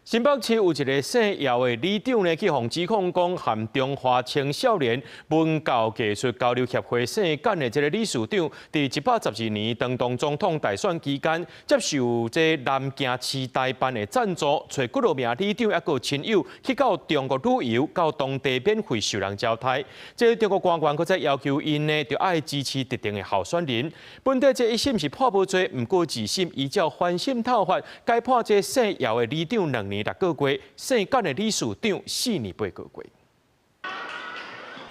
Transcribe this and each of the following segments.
新北市有一个姓姚的里長呢，去予指控講和中華青少年文教藝術交流協會姓簡的這个理事長，佇112年當當總統大選期間，接受這南京市台辦的贊助，揣幾落名里長抑閣親友去到中國旅遊，到當地免費受人招待。這個中國官員閣再要求𪜶呢，著愛支持特定的候選人。本底這一審是判無罪，毋過二審依照反滲透法，改判這姓姚的里長2年6個月，姓簡的理事長4年8個月。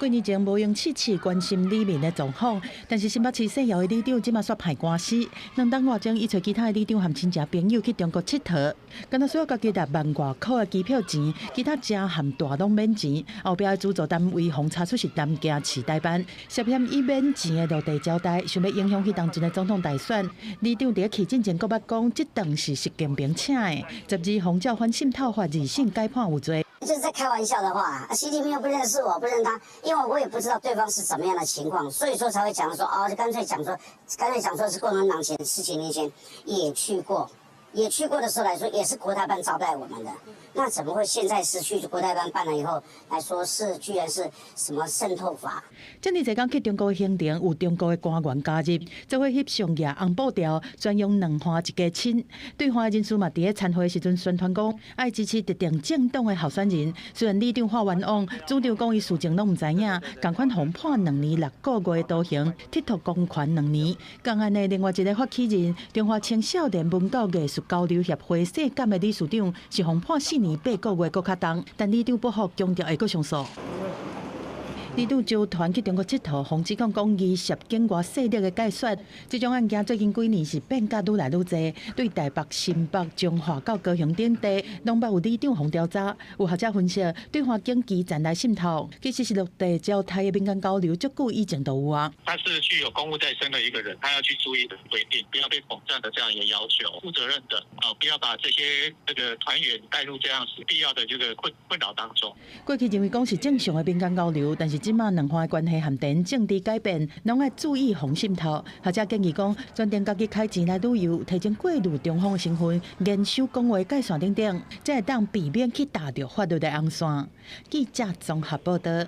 幾年前無閒試試關心里民的狀況，但是新北市姓姚的里長這馬煞歹官司。2冬外鐘，伊揣其他的里長和親戚朋友去中國𨑨迌，敢若需要家己6萬外箍的機票錢，其他食和住攏免錢。後壁的資助單位予查出是南京市台辦，涉嫌以免錢的落地招待，想欲影響彼當陣的總統大選。里長佇去進前閣捌講，這頓是習近平請的，12予照反滲透法二審改判有罪。這是在開玩笑的話，習近平又不認識我，不認他，因為我也不知道對方是怎麼樣的情況，所以說才會講說，哦，就乾脆講說，乾脆講說是共產黨前十幾年前也去過，也去過的時候來說，也是國台辦招待我們的，那怎麼會現在是去國台辦辦了以後來說是居然是什麼滲透法？這爾濟工去中國行程有中國的官員加入，做伙翕相舉紅布條，專用兩岸一家親。對岸人士嘛，佇咧餐會時陣宣傳講，愛支持特定政黨的候選人。雖然里長喊冤枉，主張講伊事前攏毋知影，仝款予判2年6個月徒刑，剝奪公權兩年。仝案的另外一个發起人，中華青少年文教藝術交流協會姓簡的理事長，是予判4年8個月，閣較重，但里長不服，強調會閣上訴。里長招團去中國𨑨迌，予指控講伊涉境外勢力的解說。這種案件最近幾年是變甲愈來愈濟，對台北、新北、彰化到高雄等地，攏捌有里長予調查。有學者分析，對岸經基層來滲透，其實是落地招待的民間交流，足久以前都有啊。他是具有公務在身的一個人，他要去注意的規定，不要被統戰的這樣一個要求，負責任的啊，不要把這些這個團員帶入這樣子必要的這個困擾當中。過去認為講是正常的民間交流，但是這馬兩岸關係和地緣政治改變，攏愛注意防滲透。學者建議講，專程家己開錢來旅遊，提前過濾中方身份，嚴守講話界線等等，才會當避免去踏著法律的紅線。記者綜合報導。